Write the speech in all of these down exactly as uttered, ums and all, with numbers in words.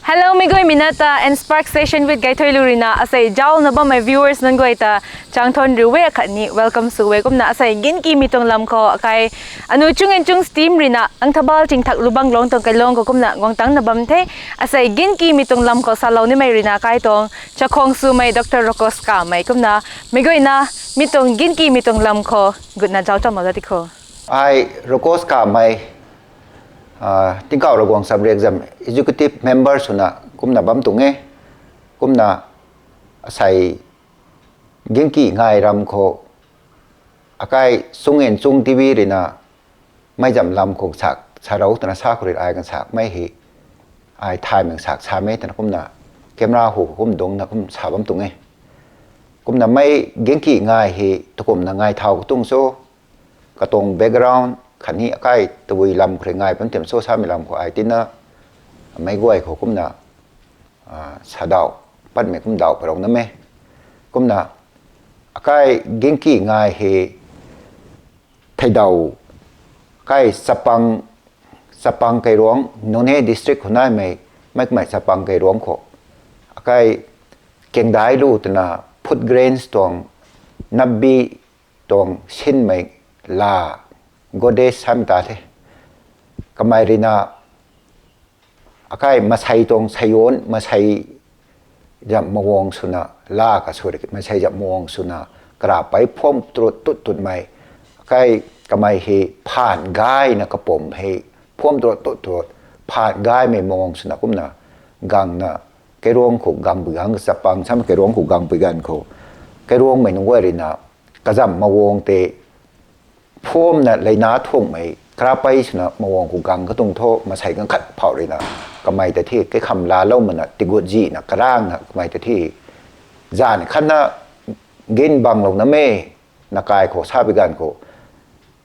Hello, mei guay mei na ta and Spark Session with Gaithui Lu rina asei zaucna bammei viewers nunc guay ta changthan riu e khatni welcome sw e. Kumna asei Ginki mei tuang lam khou akai anu Chung and Chung's team rina Langthabal Chingthak Lubang Long tuang kailong khou kumna guang tangna bam the. Asei Ginki mei tuang lam khou salou nimei rina kai tuang chakhwang swmei Doctor Rokos Kamei kumna mei guayna mi tuang Ginki mei tuang lam khou gutna zauc chamlou da ti kho. Ai Rokos Kamei, Tingkauh Ravguangc Sub-Region Executive Member swna kumna bam tuang e. Kumna asei Ginki ngai ram khou akai Chung and Chung T V rina mei zam lam khou sak sarou twna sa khou rui ai kan sakmei hei ai thaymei sak samei twna kumna camera hu kum dungcna kum sa bam tuang e. Kumna mei Ginki ngai hei tukumna ngai thau khou tuang cho, katuang background khatni akai tabui lam khou rui ngai pan tiam cho samei lam khou ai tina meic guay khou kumna sadauh patmei kum dauh parou na me. Kumna akai Ginki ngai hei theidauh kai Chapang, Chapang Keiruangc, Noney District khou naimei, mei kumei Chapang Keiruangc khou akai Kengdailu twna food grains tuang napbi tuang sinmei la goddess sam ta the. Kamei rina akai masei tuang seiyon, masei zam maguang swna la ka sw masei zam maguang swna karapei phuam trut tut tutmei akai kamei hei phaan gayna kapum hei phuam trut tut trut phaan gaymei maguang swna kumna gangna Keiruangc khou gangpui ganv Chapang sam Keiruangc khou gangpui ganv khou Keiruangcmei nunc guay rina kazam maguang tei phuamna leina thuangmei karapei swna maguang khou gang katuang thu masei ganv khat phauh rina kamei ta thi kaikham laalou mana tigut zihna karangna kamei ta thi zan khatna Gin Banglou na me nakai khou sabi ganv khou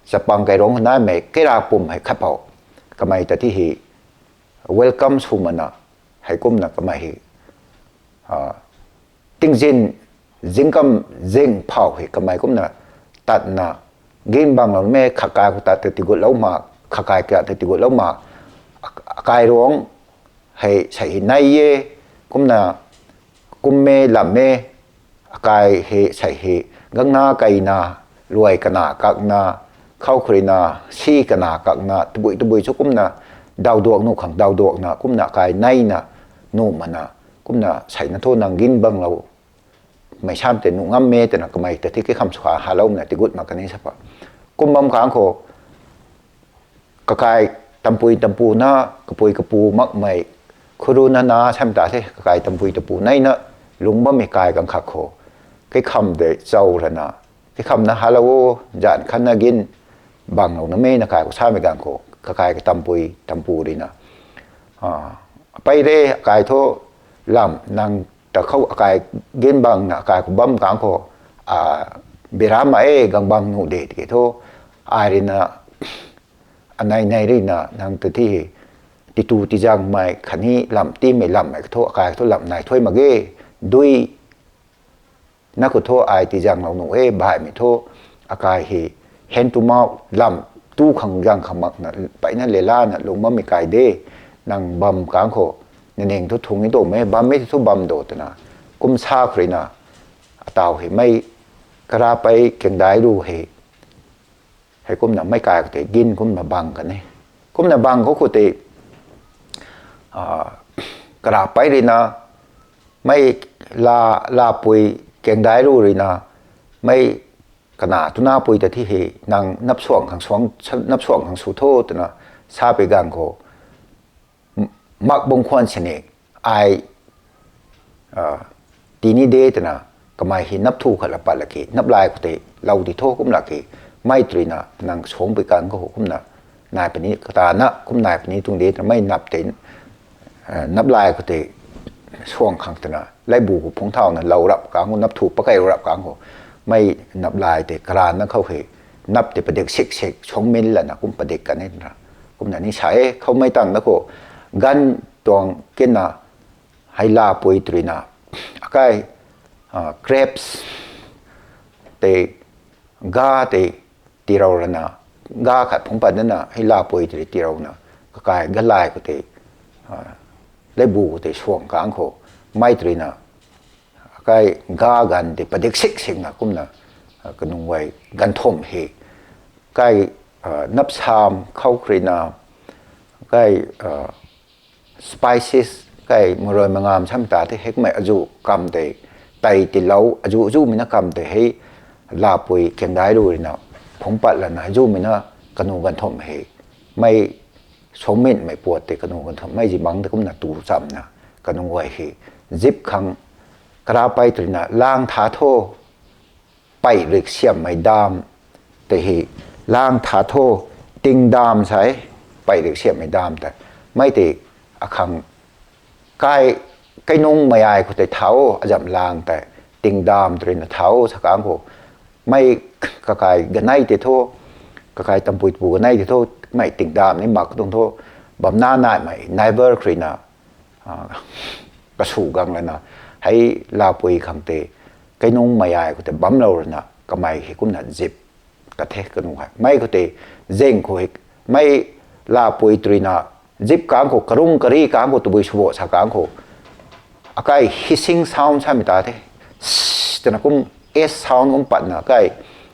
Chapang Keiruangc khou naimei keira pum hei khat phauh kamei ta thi hei welcome sw mana heikumna kamei hei tingzin zingkam zing phauh hei kamei kumna tatna Gin Banglou na me khakai khou tat ta tigutlou ma, khakai kra ta tigutlou ma, Keiruangc hei sei hei nai e, kumna kum e lam e, akai hei sei hei gangna kaina luai kana kakna khou khou rina si kana kakna tabui tabui chu kumna dauduak nuh khang dauduakna kumna akai naina nuh mana kumna seina thu nang Gin Banglou mei sam tei nuh ngam e twna kamei ta thi kaikham sw khang haloumna tigut mak kani sa pa kum bam khang khou kakai tampui tampu na kapui kapu makmei khuru na na sam ta the kakai tampui tapu naina lungc bammei kai ganv khat khou kaikham tei chau rana kaikhamna halou o zan khatna Gin Banglou na me nakai khou samei ganv khou kakai katampui tampu rina pei re akai thu lam nang ta khou akai Gin Bangna akai khou bam kang khou biram ma e gang bang nuh de tiki thu ai rina anei nei rina nang ta thi titu tizangmei khatni lam timei lammei thu akai thu lam nai thuy mak ge dui na khou thu ai tizanglou nuh e baihmei thu akai hei hand to mouth lam tu khang zang khang makna peina lelana lung bammei kai de nang bam kang khou naning thu thung e twmei bammei thu bam do twna kum sa khou rina ataw hei mei karapei Kengdailu hei heikumna meic kai khou tei Gin kumna bang kan e. Kumna bang khou khou tei karapei rina mei la lapui Kengdailu rina mei kana tunapui ta thi hei nang napsuang khang suang napsuang khang sw tho twna sapui ganv khou mak bung khwan sini ai tini de twna kamei hei nap thu khat la pat laki nap lai khou tei lou di tho kum laki mei twrina nang suangpui kan khou kumna nai puni katana kum nai puni tuang de twna mei nap tei nap lai khou tei suang khang twna laibu khou phungc thauna lou rap kang khou nap thu pakai rap kang khou mei nap lai tei karana khou hei nap tei padik sik sik suang min lana kum padik kan e twna kumna ni sa e khoumei tangna khou ganv tuang kena hei lapui twrina akai grapes tei ga tei tirou rana ga khat phungc pat dana hei lapui tei tirouna kakai galai khou tei leibu khou tei suang kang khou, mei tw ruina, kai ga ganv tei padik sik sikna kumna, kanung guay ganvthumh hei, kai, napsam khou khou ruina, kai, spices, kai marui mangam sam ta the, hei kummei azuh kam tei, tei tilou azuh zumei na kam tei hei, lapui Kiangdailu ruina phungc pat lana hei zumei na, kanu ganvthumh hei, mei suangminmei puat tei kanu ganvthumh mei zibangc tei kumna tu chamna, kanung guay hei, zip khang, karapei tw ruina lang tha tho, pei rik siammei dam tei hei, lang tha tho, ting dam sa e, pei rik siammei dam tei, mei tei akhang kai, kainung mei ai khou tei thau, azam lang tei, ting dam tw ruina thau sa kang khou, mei kakai ganei tei thu, kakai tampui tapu ganei tei thu, mei ting dam ni mak tuang thu, bamna naimei neighbor khou ruina, kasu gang lana, hei lapui khang tei, kainung mei ai khou tei bamlou rana kamei hei kumna zip ka the kanu hei. Mei khou tei zeng khou hei, mei lapui tw ruina, zip kang khou, karung kari kang khou, tabui subo sa kang khou, akai hissing sound samei ta the. Twna kum S sound kum patna kai,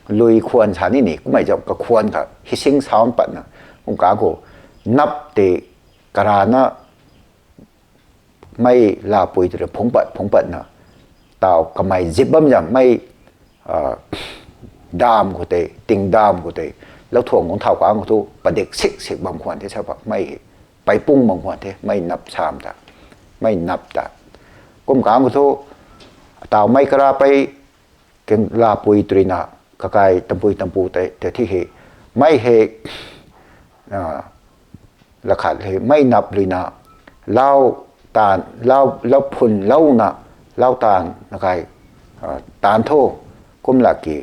lui khwan sa ni ni, kummei zam kakhwan kha hissing sound patna, kum kang khou, nap tei karana, mei lapui tw ruina phungc pat, phungc patna, tau kamei zip bam zam mei, dam khou tei, ting dam khou tei, louthuang guang thau kang khou thu, padik sik sik bam khwan the sa pa, mei hei, peipung bam khwan the, mei nap sam ta, mei nap ta. Kum kang khou thu, tau mei karapei, keng lapui tw ruina, kakai tampui tampu tei, tei thi hei, mei hei, lakhat hei mei nap ruina, lau taanv, lau, lau phun louna, lau taanv nakai, taanv tho, kumla ki,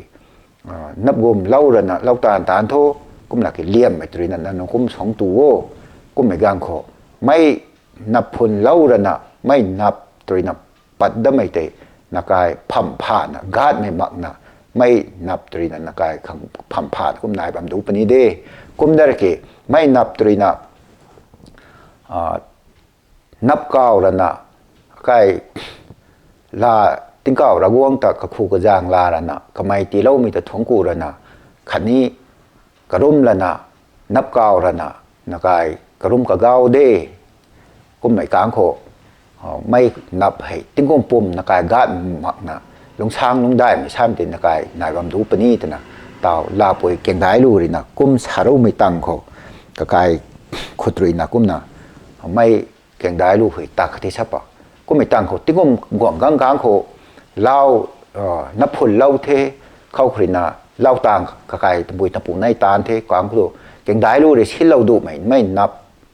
nap gum lou rana lau taanv taanv tho, kumla ki liammei tw ruina nang nung kum suangc tu o, kummei ganv khou, mei nap phun lou rana, mei nap tw ruina pat damei tei, nakai pham phana, gatmei makna, mei nap tw ruina nakai khang pham phana kum nai bam du puni de, kum dar ki, mei nap tw ruina, nap kau rana, kai, la, tingkauh Ravguangc ta kakhu kazang la rana, kamei tiiloumei ta thuangc ku rana, khatni karum lana, nap kau rana, nakai karum kagau de, kummei kang khou, mei nap hei tingkum pum nakai gat makna, lungsang lungdaimei sam tei nakai nai bam du puni twna, tau lapui Kiangdailu ruina kum saroumei tang khou, kakai khut ruina kumna, mei Kiangdailu hei tak kha the sa pa. Kummei tang khou tingkum guang gang kang khou, lau, nap phun lou the, khou khou ruina, lau taanv kakai tampui tampu nei taanv the, kang khou, Kiangdailu rui sinlou dumei, mei nap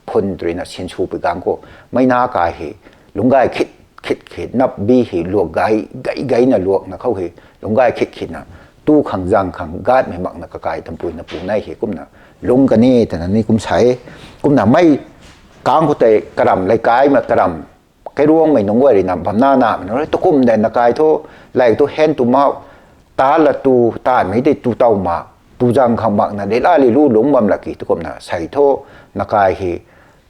phun tw ruina sinsw pui gang khou, mei na kai hei, lungc gay khit, khit, khit, nap bi hei luak gay, gay, gayna luakna khou hei, lungc gay khit, khitna, tu khang zang khang gatmei makna kakai tampui tampu nei hei kumna, lungc kani twna ni kum sa e, kumna mei kang khou tei karam lei kai ma karam, kairuangmei nunc guay ruina bamna namei nunc rui tukum de nakai thu, lei thu hen tu mau, ta la tu, tanmei tei tu tow ma, tu zang khang makna, de la li lu lungc bam la ki tukumna, sei thu, nakai hei,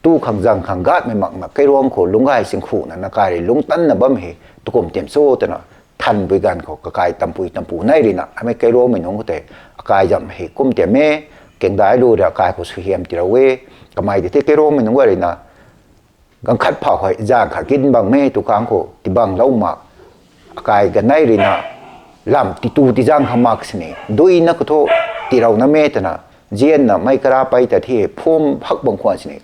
tu khang zang khang gatmei makna, kairuang khou lungc gay singkhuna, nakai rui lungc tanna bam hei, tukum tim cho twna, thanpui ganv khou kakai tampui tampu nei ruina, amei kairuangmei nunc khou tei, akai zam hei kum tiam e, Kiangdailu rui akai khou suaihiam tirou e, kamei tei the kairuangmei nunc guay ruina, ganv khat phau hei zang khat gin bang me tu kang khou tibanglou ma, akai ganei ruina, lam titu tizang kha mak sini, duina khou thu, tirouna me twna, zianna mei karapei ta thi phum hak bang khwan sini,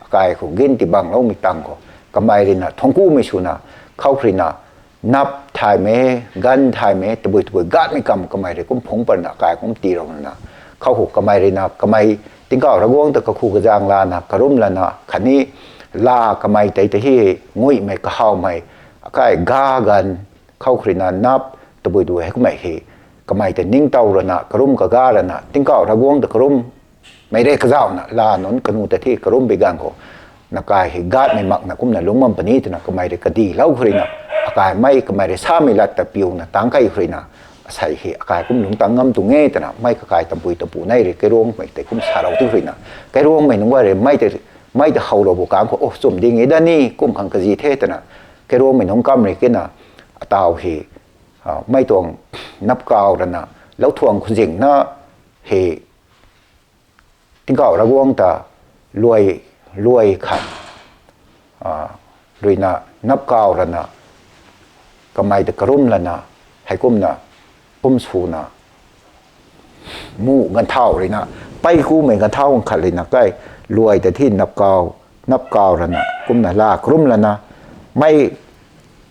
akai khou gin tibangloumei tang khou, kamei ruina thuangc kumei swna, khou khou ruina, nap thaymei, ganv thaymei, tabui tabui gatmei kam kamei rui kum phungc patna, akai kum tiilouna, khou khou kamei ruina, kamei tingkauh Ravguangc ta kakhu kazang lana, karum lana, khatni la kamei tei ta hei, nguihmei kahawmei, akai ga ganv, khou khou ruina nap, tabui tabui hei kummei hei, kamei ta ningtow rana, karum kaga rana, tingkauh Ravguangc ta karum, mei rui kazauhna, la nunc kanu ta thi karumpui ganv khou, nakai hei gatmei makna kumna lungc bam puni twna kamei rui kadilou khou ruina, akai mei kamei rui samei lat ta piuna tangc kei khou ruina, asei hei akai kum lungc tang ngam tuang e twna, mei kakai tampui tampu nei rui kairuangmei tei kum sarou tu khou ruina, kairuangmei nunc guay rui mei tei mei ta how rou bu kang khou, oh, chum ding e da ni, kum khang kazi the twna, kairuangmei nunc kam rui kina, ataw hei, ah, mei tuang napkau rana, lauthwang khuzingna hei, tingkauh Ravguangc ta luai, luai khat, ah, ruina napkau rana, kamei ta karum lana, heikumna, kum swna, mu ganthau ruina, pei kumei ganthau khat ruina kai, luai ta thi napkau, napkau rana, kumna la karum lana, mei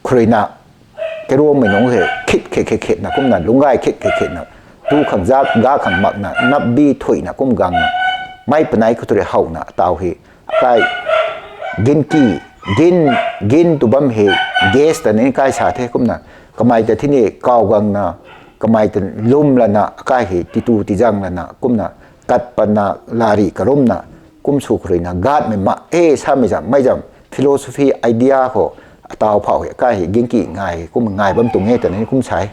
khruina, kairuangmei nunc hei khit khit khit khitna, kumna lungcgay khit khit khitna, tu khang zak, ga khang makna, napbi thuina, kum gangna, mei panei khou tu rui howna, ataw hei, akai, ginki, gin, gin tu bam hei, gas ta ni kai sa the, kumna, kamei ta thi ni kau gangna, kamei ta lum lana, akai hei, titu tizang lana, kumna, kat patna, lari karumna, kum sw khruina, gatmei ma e, samei zam, mei zam, philosophy, idea khou, ataw phau hei, akai hei, ginki ngai, kum ngai bam tuang e, twna ni kum sa e.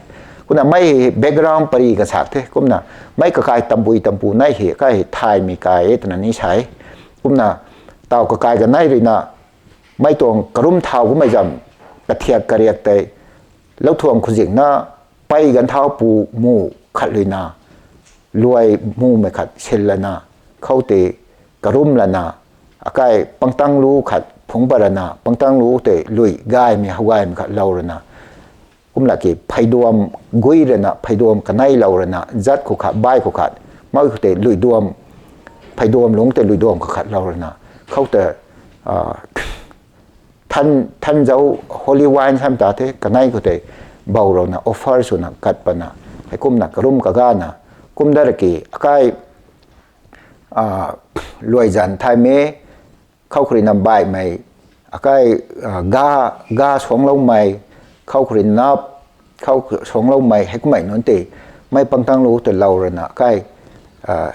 Kumna mei hei background pari kasak the, kumna mei kakai tampui tampu nei hei, akai hei thaymei kai e, twna ni sa e. Kumna taw kakai kanei ruina, mei tuang karum thau kummei zam, kathiak kariak tei, lauthwang khuzingna, pei ganthau pu mu khat ruina, luai mumei khat sin lana, khoutei karum lana, akai pangtang lu khat phungc pat rana, pangtang lu tei lui gaymei, how gaymei khat lou rana, kumla ki pheyduam gui rana, pheyduam kanei lou rana, zat khou khat, bai khou khat, mei khou tei luiduam, pheyduam lungc tei luiduam khou khat lou rana, khoutei, ah, than, thanzau holy wine sam ta the, kanei khou tei bou rouna, offer swna kat patna, heikumna karum kagana, kum da ra ki, akai, ah, luaizan thaymei, khou khruina baihmei, akai, ah, ga, ga suangcloumei, khou khruina nap, khou suangcloumei, heikummei nunc tei, mei pangtang lu tei lou rana, akai, ah,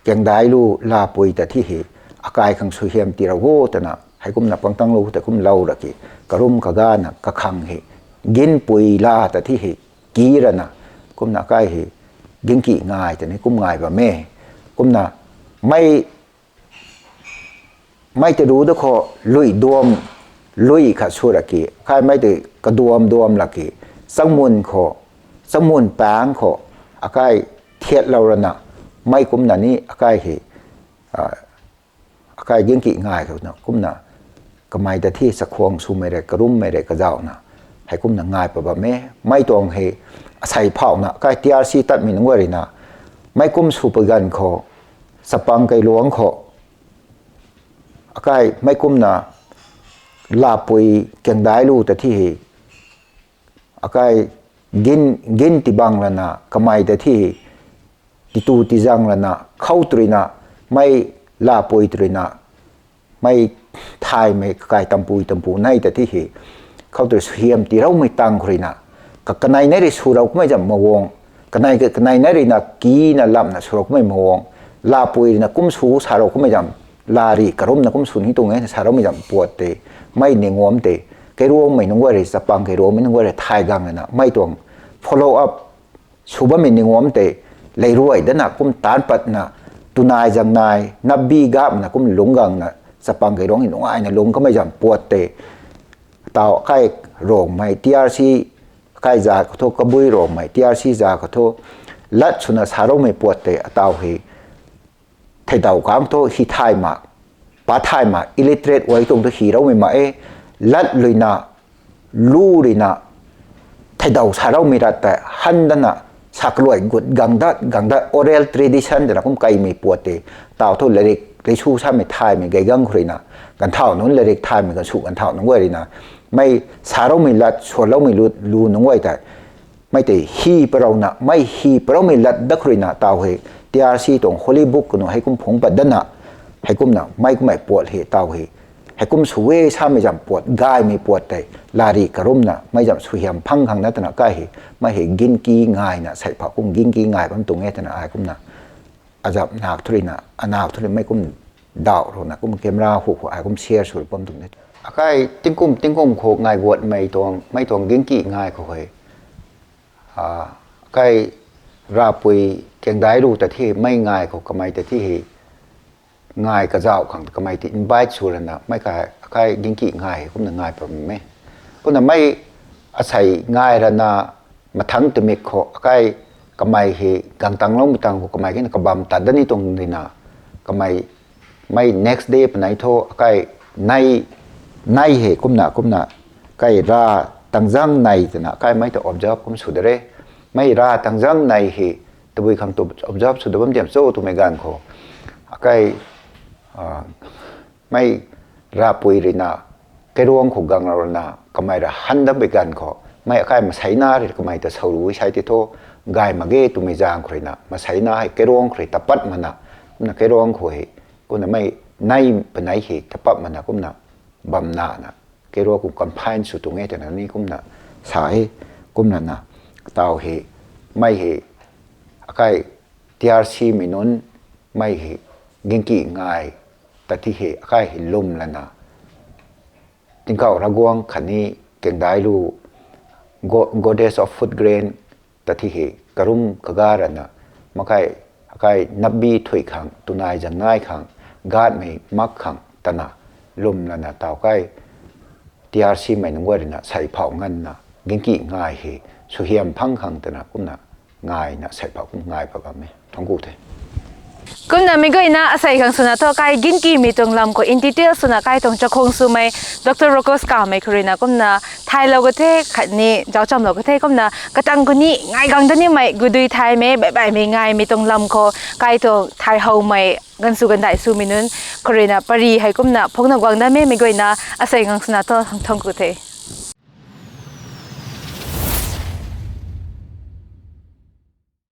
kangdai lu lapui ta thi hei, akai khang suaihiam tii rou o twna, heikumna pangtang lu tei kum lou ra ki, karum kagana, kakhang hei, ginpui la ta thi hei, ki rana, kumna akai hei, ginki ngai ta ni kum ngai bam e, kumna, mei, mei tei ru da khou, luiduam, lui khat sw ra ki, akai mei tei kaduam duam la ki, changmun khou, changmun pang khou, akai thiat lou rana, mei kumna ni akai hei, ah, akai ginki ngai khou na, kumna, kamei ta thi chakhwang swmei rei, karummei rei kazauhna, heikumna ngai pat bam e, mei tuang hei, asei phauhna, akai T R C tatmei nunc guay ruina, mei kum sw pa ganv khou, chapang kailuangc khou, akai mei kumna, lapui kangdai lu ta thi hei, akai gin, gin tibang lana, kamei ta thi hei, titu tizang lana, khou tu ruina, mei lapui tu ruina, mei thaymei kakai tampui tampu nei ta thi hei, khou tu rui suaihiam tii roumei tang khou ruina, ka, kanei nei rui sw rou kummei zam maguang, kanei, kanei nei ruina kina lamna sw rou kummei maguang, lapui ruina kum sw sa rou kummei zam, lari karumna kum sw ni tuang e sa roumei zam puat tei, mei ninguam tei, kairuangmei nunc guay rui, chapang kairuangmei nunc guay rui thay gang lana, mei tuang follow up sw bammei ninguam tei, lei ruai dana kum taanc patna, tunai zangnai, napbi gapna kum lungc gangna, chapang kairuang hei nungaina lungc kamei zam puat tei, taw akai Rongmei T R C, akai za khou thu, Kabui Rongmei T R C za khou thu, lat swna sa roumei puat tei, ataw hei, theidau kang thu hi thay mak, pa thay mak, illiterate guay tuang thu hi roumei mak e, lat luina, lu ruina, theidau sa roumei rat tei, han dana, sa kaluai gut gang dat, gang dat, oral tradition twna kum kaimei puat tei, taw thu lairik, leisu samei thaymei gay gang khou ruina, ganthau nunc lairik thaymei gansu ganthau nunc guay ruina, mei sa roumei lat, suanloumei lu, lu nunc guay tei, mei tei hi parouna, mei hi paroumei lat dat khou ruina taw hei, T R C tuang holy book kanu heikum phungc pat dana, heikumna, mei kummei puat hei taw hei, heikum sw e samei zam puat, gaymei puat tei, lari karumna, mei zam suaihiam phang khang na twna kai hei, mei hei ginki ngaina, sei phau kum ginki ngai bam tuang e twna ai kumna, azap nak thu ruina, anak thu rui mei kum daw rouna, kum camera hu khou ai kum share sw bam tuang e. Akai tingkum, tingkum khou ngai guatmei tuang, mei tuang ginki ngai khou hei, ah, akai rapui kangdai lu ta thi, mei ngai khou kamei ta thi hei, ngai kazauh khang kamei ti invite sw rana mei kai akai Ginki ngai hei kumna ngai pam e. Kumna mei asei ngai rana mathangc twmik khou akai kamei hei gangtangloumei tang khou kamei kina kabam tat dat ni tuang dina kamei mei next day panei thu akai nei, nei hei kumna kumna kai ra tangzang nei twna akai mei ta observe kum sw de re. Mei ra tangzang nei hei tabui khang tu observe sw da bam diam cho twmei ganv khou akai mei rapui ruina kairuang khou ganglou rana kamei ra han dam bei ganv khou mei akai maseina rui kamei ta sau ru sai ti thu gay mak ge twmei zaeng khou ruina maseina hei kairuang khou rui tapat mana kumna kairuang khou hei kumna mei nei panei hei tapat mana kumna bam nana kairuang khou confine sw tuang e twna ni kumna sa e. Kumna na taw hei mei hei akai T R C mei nunc mei hei Ginki ngai ta ti hei akai hei lwm lana Tingkauh Ravguangc khatni Kengdailu, goddess of food grain ta ti hei karum kaga rana makai akai napbi thuy khang tunai zang nai khang gatmei mak khang tana lwm lana taw kai T R C mei nunc guay ruina sei phauh nganvna Ginki ngai hei suaihiam phang khang twna kumna ngaina sei phauh kum ngai pa bam e. Thangc ku the. Kumna mei guayna asei khang swna thu kai Ginkimei tuang lam khou in detail swna kai tuang chakhwang swmei Doctor Rokos Kamei khou ruina kumna thaylou ka the khatni zauchamlou ka the kumna katang khou ni ngai gang da nimei gudui thaymei baihbaihmei ngaimei tuang lam khou kai tuang thay howmei ganv sw gandai swmei nunc khou ruina pary hei kumna phungna guang dammei mei guayna asei khang swna thu thangc ku the.